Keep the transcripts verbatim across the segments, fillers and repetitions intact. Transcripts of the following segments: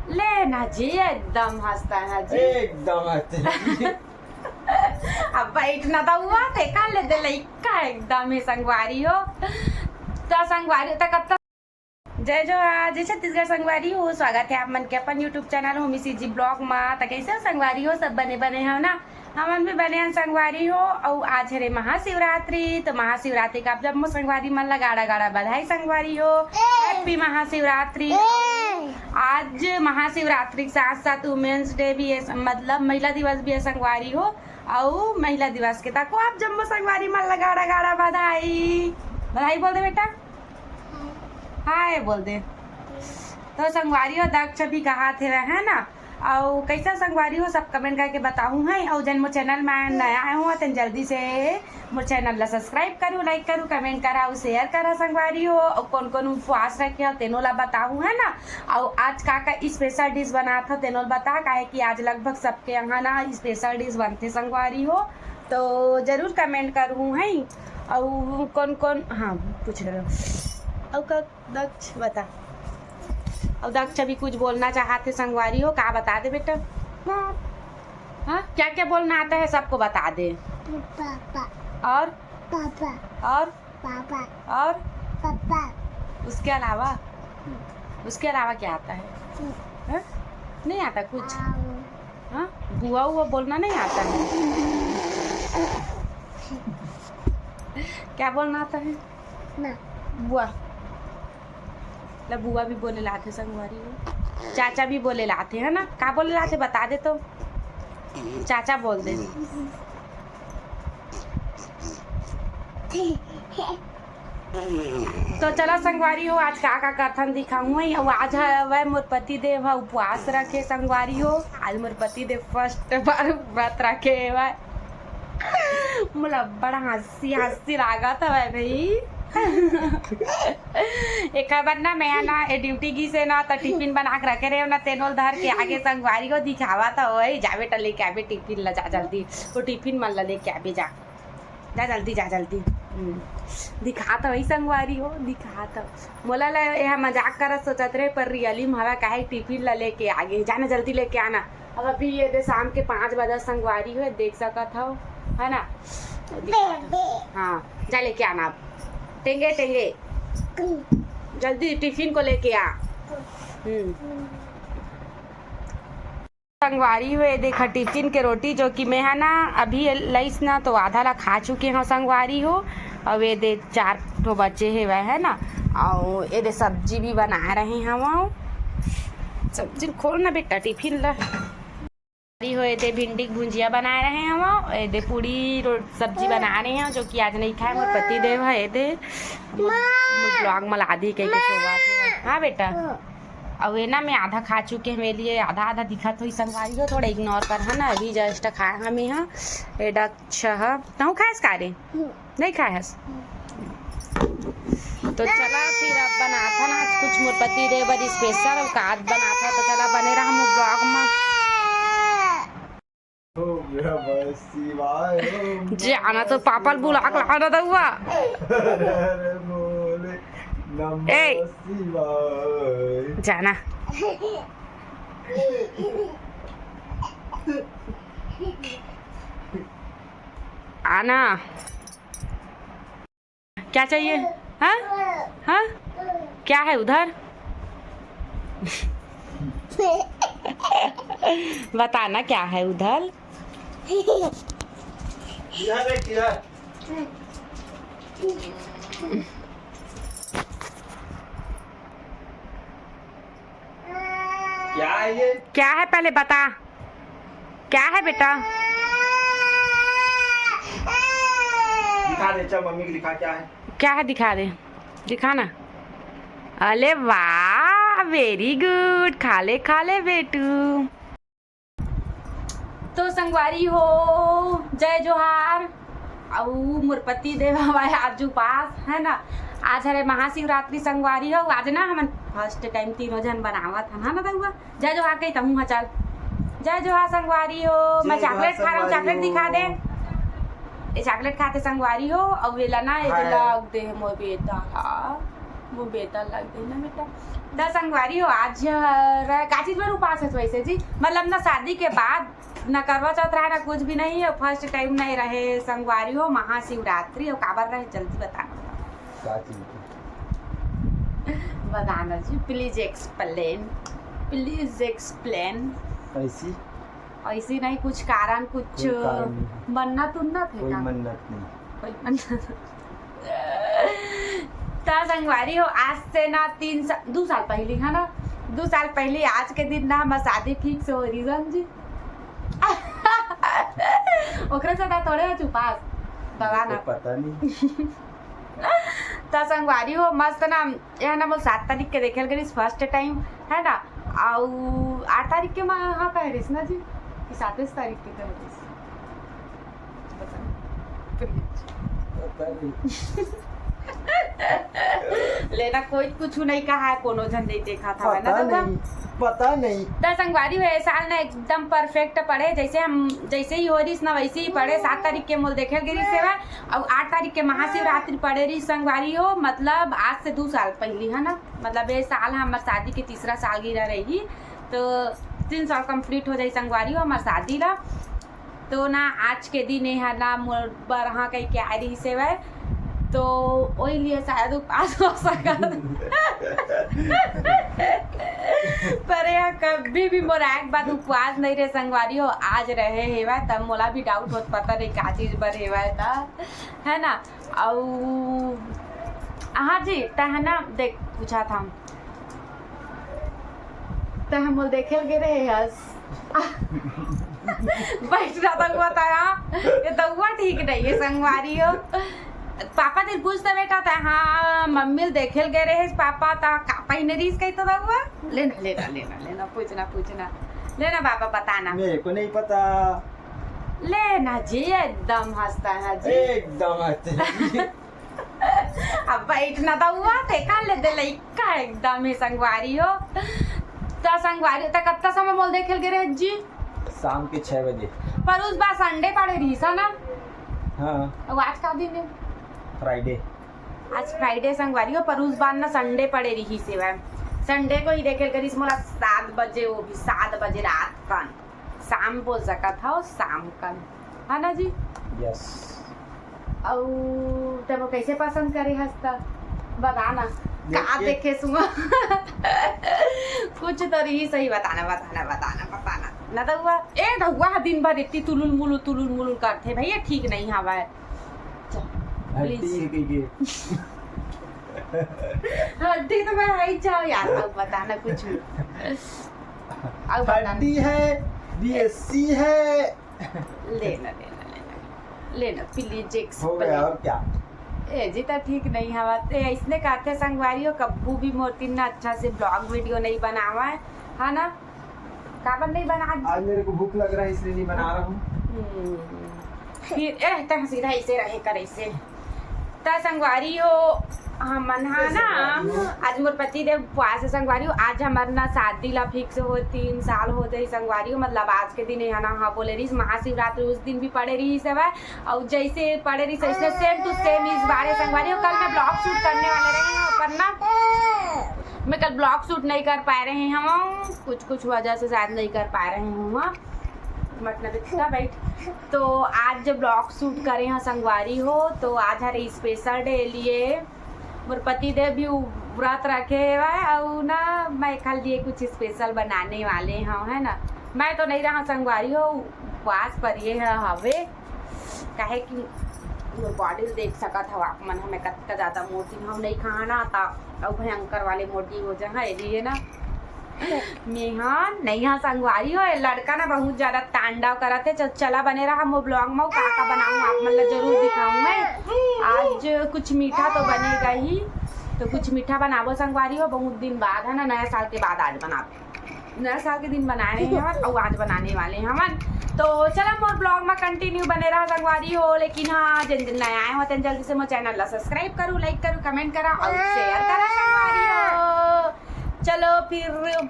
ले ना जी, एकदम हंसता है जी। एकदम हंसते हैं। अब बैठ ना दउआ, देखा ले दे लइका एकदम ही संगवारी हो। तो संगवारी हो, त कब तक जय जोहार, जय छत्तीसगढ़ संगवारी हो। स्वागत है आप मन के अपन YouTube channel Homi CG blog मा। त कैसे हो संगवारी हो? सब बने बने हो ना? हमन भी बने हन संगवारी हो। अउ आज हरे महाशिवरात्रि, तो महाशिवरात्रि का आप जम्मो संगवारी मन ला गाड़ा गाड़ा बधाई संगवारी हो। हैप्पी महाशिवरात्रि। आज महाशिवरात्रि के साथ साथ वुमेन्स डे भी है, मतलब महिला दिवस भी है संगवारी हो। अउ महिला दिवस के तको आप जम्मो संगवारी मन ला गाड़ा गाड़ा बधाई। बधाई बोल दे बेटा। हाय बोल दे। तो संगवारी हो, दक्ष भी कहात हे, है ना? अउ कैसा संगवारी हो, सब कमेंट करके बताहू है। अउ जन मोर चैनल में नया आए हो, तेन जल्दी से मोर चैनल ला सब्सक्राइब करू, लाइक करू, कमेंट करा अउ शेयर करा संगवारी हो। अउ कौन कौन उपवास रखे हो, तेनो ला बताहू, है ना? अउ आज का का स्पेशल डिश बनात हो, तेनो ला बता, काहे कि आज लगभग सबके यहाँ ना स्पेशल डिश बनथे संगवारी हो। तो जरूर कमेंट करहू है। अउ कौन कौन, हाँ, पूछ रहे हो। अउ का दक्ष बता। अउ दक्ष अभी कुछ बोलना चाहत हे संगवारी हो, का बता दे बेटा? हाँ, क्या क्या बोलना आता है सबको बता दे। पापा। और? पापा। और? पापा। और? पापा। उसके अलावा? उसके अलावा क्या आता है? हाँ? नहीं आता कुछ? हाँ, बुआ हुआ बोलना नहीं आता है। क्या बोलना आता है? ना। बुआ। ले बुआ भी बोले लाथे संगवारी हो। चाचा भी बोले लाथे, है ना? का बोले लाथे बता दे तो। चाचा बोल दे। तो चला संगवारी हो, आज का का करथन दिखाहूँ। अउ आज हवय मोर पति देव ह उपवास रखे संगवारी हो। आज मोर पति देव फर्स्ट बार व्रत रखे हवय। मोला बड़ा हंसी हंसी लागत हवय भाई। एकर बर ना मैं ना ए ड्यूटी गिस हे ना, त टिफिन बना के रखे रहे ना, तेनोल धर के आगे संगवारी हो दिखावत हवय। जा बेटा लेके आबे टिफिन ला, जा जल्दी। वो टिफिन मन ला लेके आबे जा। जा जल्दी, जा जल्दी। हम्म। दिखात हवय संगवारी हो, दिखात हवय। मोला ला एहा मजाक करत सोचत रहे, पर रियली म हवय, काहे टिफिन ला लेके आगे। जाना जल्दी लेके आना। अब अभी ये दे शाम के पाँच बजे संगवारी हो, देख सकत हव, है ना? हाँ, जा लेके आना अब। टेंगे, टेंगे। जल्दी टिफिन को लेके आ। हम्म। संगवारी हो, ये देखा टिफिन के रोटी, जो कि मैं है ना अभी लइस ना तो आधा ला खा चुके हव संगवारी हो। अउ ये दे चार ठो बचे हेवय, है ना। अउ ये दे सब्जी भी बना रहे हव, सब्जी खोल ना बेटा टिफिन ला। संगवारी हो, ये दे भिंडी के भुंजिया बना रहे हव, ये दे पूड़ी रो-, सब्जी बना रहे हव, जो कि आज नहीं खाए मोर पति देव है। ये दे ब्लॉग म लादी कह के सोवा थे। हाँ बेटा। अउ ये ना मैं आधा खा चुके हवे, लिए आधा आधा दिखत होही संगवारी हो, थोड़ा इग्नोर कर, है ना। अभी जस्ट खाए हवे हा। ये दक्ष ह, तहूँ खाएस का रे? नहीं खाए हस? तो चला फिर अब बनाथन आज कुछ मोर पति देव बर स्पेशल, अउ का बनाथन तो चला बने रहा मोर ब्लॉग म। ओम नमः शिवाय, ओम जाना तो पापा ल बुला के लाना दउआ। अरे बोले नमः ए। शिवाय। जाना। आना। क्या चाहिए? हाँ? हाँ? क्या है उधर? बताना क्या है उधर? क्या है ये? क्या है पहले बता, क्या है बेटा? दिखा दे, चल मम्मी को दिखा क्या है। क्या है दिखा दे, दिखा ना। अले वाह, very good, खा ले खा ले बेटू। तो संगवारी हो, जय जोहार। अउ मोर पति देव हवय आज उपास, है ना। आज हरे महाशिवरात्रि संगवारी हो, आज ना हमन फर्स्ट टाइम तीनों झन बनावत हन, है ना दउआ। जय जोहार कही तहूँ ह चल। जय जोहार संगवारी हो, मैं चॉकलेट खा रहा हूँ, चॉकलेट दिखा दे। ये चॉकलेट खाते संगवारी हो, अउ ये ला ना, ये लग दे मोर बेटा ला। वो बेहतर लगथे ना बेटा। त संगवारी हो, आज हर का चीज बर उपास हे वैसे जी? मतलब ना शादी के बाद ना करवा चौथ रहा ना कुछ भी नहीं हे, फर्स्ट टाइम नहीं रहे संगवारी हो महाशिवरात्रि। अउ काबर रहे जल्दी बता। का चीज? बताना जी, please explain, please explain। ऐसी? ऐसी नहीं, कुछ कारण, कुछ कोई कारण नहीं। मन्नत उन्नत हे कोई का? मन्नत नहीं। कोई मन्नत। त संगवारी हो, आज से ना तीन सा-, दू साल पहली है ना, दू साल पहली आज के दिन ना हमर शादी ठीक से हो रही समझी। ओकरे से ना थोड़े हो चुपास, बता ना। तो पता नहीं। त संगवारी हो, मस्त ना, ये ना मोर सात तारीख के देखे ल गइस फर्स्ट टाइम, है ना? अउ आठ तारीख के मैं हाँ कहे रहिस ना जी, कि सात तारीख के कहे रहिस। पता नहीं। पता नहीं। लेना कोई कुछ नहीं कहा है, कोनो झन नहीं देखा था, है ना पता तो नहीं, पता नहीं। त संगवारी हो, ये साल ना एकदम परफेक्ट पड़े, जैसे हम, जैसे ही हो रहिस ना वैसे ही पड़े। सात तारीख के मोर देखे ल गइस सेवा, अउ आठ तारीख के महाशिवरात्रि पड़े रहिस संगवारी हो, मतलब आज से दू साल पहली है ना, मतलब ये साल हमर शादी के तीसरा सालगिरह रही, तो तीन साल कंप्लीट हो जाई संगवारी हो हमर शादी ला। तो ना आज के दिन ये है ना मोर बर हाँ कह के आए रही सेवा, तो वही लिए शायद उपास हो सकत। पर ये कभी भी मोर आए के बाद उपवास नहीं रहे संगवारी हो, आज रहे हेवा, तब मोला भी डाउट होत पता नहीं का चीज बर हेवा था, है ना? अउ हाँ जी, तह ना देख पूछा था, तह मोल देखे ल गे रहे हस। बैठ जा दउआ, तह ये दउआ ठीक नहीं है संगवारी हो। पापा दिल पूछता बेटा, तह हाँ मम्मी ल देखे ल गे रहे पापा, तह का पहने रहीस कही तो दउआ। लेना लेना लेना लेना, पूछना पूछना, लेना बाबा बताना। मेरे को नहीं पता। लेना जी, एकदम हंसता है जी। एकदम हंसता है जी। अब बैठ ना दउआ, देखा ले दे लइका एकदम ही संगवारी हो। त संगवारी, त कत्ता समय मोल देखे ल गे रहे जी? शाम के छह बजे। पर उस बार संडे पड़े रहिस ना? हाँ। अब आज का दिन है? फ्राइडे। आज फ्राइडे संगवारी हो, पर उस बार ना संडे पड़े रहिस सेवा। संडे को ही देखे ल गे रहिस मोला सात बजे, वो भी सात बजे रात कन। शाम बोल सकत हव, शाम कन, है ना जी? यस। अउ तब कैसे पसंद करे हस त? बता ना। का देखे? देखे सुमा? कुछ तो रही सही, बताना, बताना, बताना, बताना। ना दउआ, ए दउआ दिन भर इतनी तुलुल मुलुल, तुलुल मुलुल करथे भैया, ठीक नहीं हवय। चल, हड्डी प्लीज। है कहीं के। हड्डी तो मैं हई जाओ यार, अब बताना कुछ भी। अब बताना। हड्डी है, बीएससी है। लेना, लेना, लेना। लेना, प्लीज एक्सप्लेन। हो गया, और क्या? ए जी, त ठीक नहीं हवा। ते ऐसने कहते संगवारी हो, कब्बू भी मोर तीन ना अच्छा से ब्लॉग वीडियो नहीं बनावा है, है ना? काबर नहीं बना? आज मेरे को भूख लग रहा है, इसलिए नहीं बना रहा हूँ। हम्म। फिर, ए, तह सीधा ऐसे रहे कर, ऐसे। त संगवारी हो, हमन हा ना, आज मोर पति देव उपवास है संगवारी हो, आज हमर ना शादी ला फिक्स हो, तीन साल हो जाई संगवारी हो, मतलब आज के दिन यहाँ ना, हाँ बोले रहीस महाशिवरात्रि, उस दिन भी पड़े रहीस हवय, अउ जैसे पड़े रहीस ऐसे सेम टू सेम इस बारे संगवारी हो। कल मैं ब्लॉग शूट करने वाले रहे हूँ अपन ना, मैं कल ब्लॉग शूट नहीं कर पाए रहे हूँ, कुछ कुछ वजह से शायद नहीं कर पाए रहे हूँ। हाँ, मतलब इतना बैठ। तो आज जब ब्लॉग शूट करे हैं संगवारी हो, तो आज हर स्पेशल डे लिए मोर पति देव भी उ-, व्रत रखे हवय, अउ ना मैं एखर लिए कुछ स्पेशल बनाने वाले हव, है ना। मैं तो नहीं रहा संगवारी हो, उपवास पर ये ह-, हवे, काहे कि मोर बॉडी ल देख सकत हव आप मन, हमें कतका ज्यादा मोटी हम नहीं खाना था, अउ भयंकर वाले मोटी हो जाए, ये लिए ना। मेहा नहीं हा संगवारी हो, ये लड़का ना बहुत ज्यादा तांडव करत हे। च-, चला बने रहा मोर ब्लॉग में, का का बनाऊं आप मन ला जरूर दिखाऊं मैं। आज कुछ मीठा तो बनेगा ही, तो कुछ मीठा बनाबो संगवारी हो, बहुत दिन बाद है ना, नया साल के बाद आज बनाबो, नया साल के दिन बनाए रहे हैं और आज बनाने वाले हैं हमन। तो चला मोर ब्लॉग में कंटिन्यू बने रहा संगवारी हो, लेकिन हाँ, जिन जिन नया आए हो तेन जल्दी से मोर चैनल ला सब्सक्राइब करू, लाइक करू, कमेंट करा और शेयर करा संगवारी हो। चलो फिर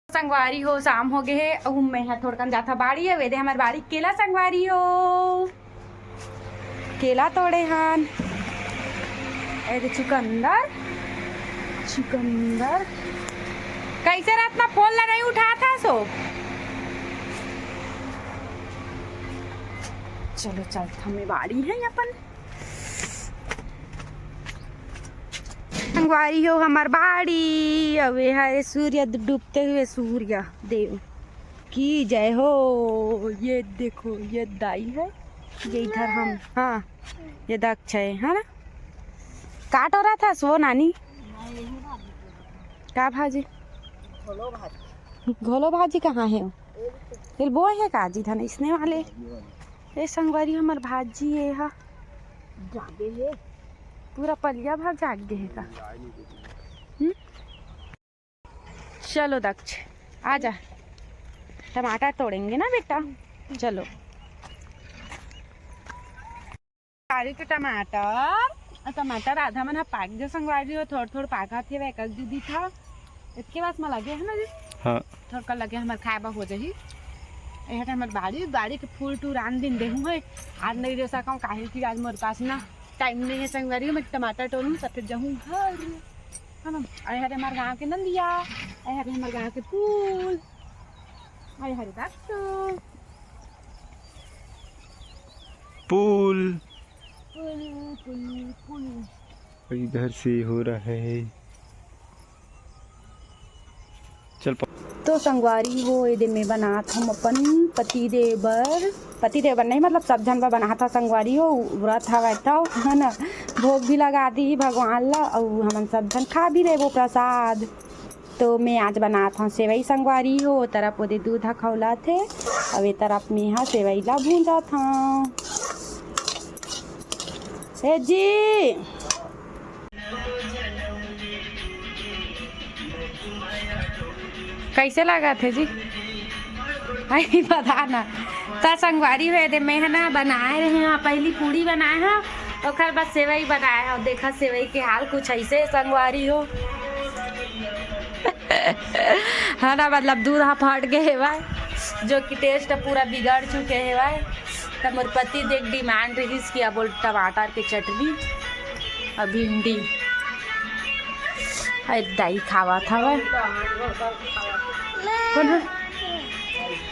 संगवारी हो, शाम हो गए हे, अउ मैं हा थोड़कन जाथा बाड़ी, अउ एदे हमर बाड़ी केला संगवारी हो, केला तोड़े हन। एदे चुकंदर, चुकंदर। कइसे रत्ना फोन ला नइ उठाथस ओ? चलो चलत हन, बाड़ी हे अपन। संगवारी हो, हमर बाड़ी। अउ ये हरे सूर्य, डूबते हुए सूर्य देव की जय हो। ये देखो, ये दाई हे, ये इधर हम, हाँ, ये दक्ष हे, है ना? का टोरथस ओ नानी? का भाजी? घोलो भाजी। घोलो भाजी कहाँ हे? ये बोए हे का जी धन इसने वाले? ये संगवारी हमर भाजी ये हा। जागे हे। पूरा पलिया भर जाग गे हे का? हम्म? चलो दक्ष, आ जा, टमाटर तोड़ेंगे ना बेटा। चलो। बाड़ी के टमाटर, अउ टमाटर आधा मन ह पाक गे संगवारी हो, थोड़ थोड़ पाकत हे, एक दू दिखा, इतके बस म लगे हे ना जी? हाँ। थोड़का लगे हमर खाए बर हो जाही। ये हटे हमर बाड़ी, बाड़ी के फूल टूर आन दिन देहूँ है, आज नहीं दे सकूँ, काहे कि आज मोर पास ना टाइम नहीं है संगवारी हो, मैं टमाटर टोरूँ, तब फिर जाहूँ घर। है ना? अउ ये हरे हमर गाँव के नंदिया, अउ ये हरे हमर गाँव के फूल, अउ ये हरे दक्ष। पुल। पुल, पुल, पुल। इधर से हो रहा है। चल प- तो संगवारी हो, एदे मैं बनात हूँ अपन पति देव बर, पति देव बर नहीं, मतलब सब झन बर बनात हूँ संगवारी हो, व्रत हवय तो, है ना, भोग भी लगा दी भगवान ला, अउ हमन सब झन खा भी लेबो प्रसाद। तो मैं आज बनात हूँ सेवई संगवारी हो, ओ तरफ ओदे दूध ह खौलत हे, अउ ए तरफ मैं ह सेवई ला भूंजत हूँ। ए जी, कइसे लागत हे जी? आई बता ना। त संगवारी हो, एदे मैं ह ना बनाए रहे हूँ, पहली पूड़ी बनाए हूँ, ओकर बाद सेवई बनाए हूँ। देखा सेवई के हाल कुछ ऐसे हे संगवारी हो। है ना, मतलब दूध ह फट गे हेवय, जो कि taste पूरा बिगड़ चुके हेवय। त मोर पति देख demand रहिस कि अब बोल टमाटर के चटनी अउ भिंडी। अरे दाई खावत हवय। कौन है?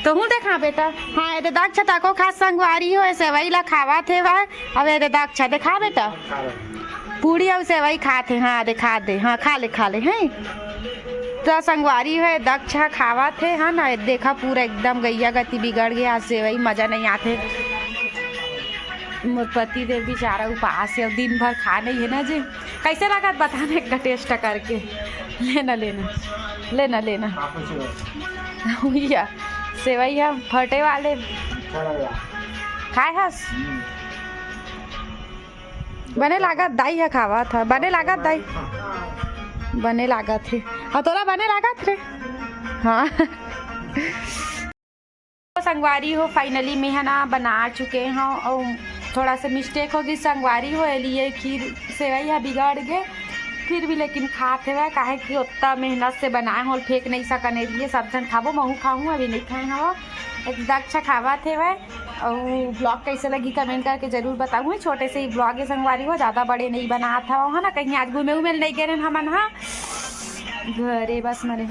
तहूँ देखा बेटा। हाँ, एदे दक्ष तको खास संगवारी हो, ए सेवई ला खावत हेवय। अब एदे दक्ष देखा बेटा। पूड़ी अउ सेवई खात हे, हाँ, देखा दे, हाँ, खा ले, खा ले, हैं। त संगवारी हो, ए दक्ष ह खावत हे, है ना, देखा पूरा एकदम गैया गति बिगड़ गे, आज सेवई मजा नहीं आथे। मोर पति देव बेचारा उपास हे, दिन भर खा नहीं है ना जी। कैसे लागत बता ना एक taste करके। लेना, लेना, लेना, लेना। भैया, सेवई ह फटे वाले। खाए हस? बने लागत दाई ह खावत ह, बने लागत दाई, बने लागत हे। हाँ, तोला बने लागत रे। हाँ। संगवारी हो, finally मैं ह ना बना चुके हूँ अउ थोड़ा सा mistake हो गई संगवारी हो, ए लिए खीर सेवई ह बिगड़ गे, फिर भी लेकिन खात हेवय, काहे कि ओत्ता मेहनत से बनाए हों, फेंक नहीं सकन, ए लिए सब झन खाबो, महू खाहूँ, अभी नहीं खाए हवं। एकदम अच्छा खावत हेवय। अउ vlog कैसे लगी comment करके जरूर बताहू। छोटे से ही vlog हे संगवारी हो, ज्यादा बड़े नहीं बनात हवं, है ना। कहीं आज घूमे उमे नहीं गे रहेन हमन, हाँ, घरे बस मने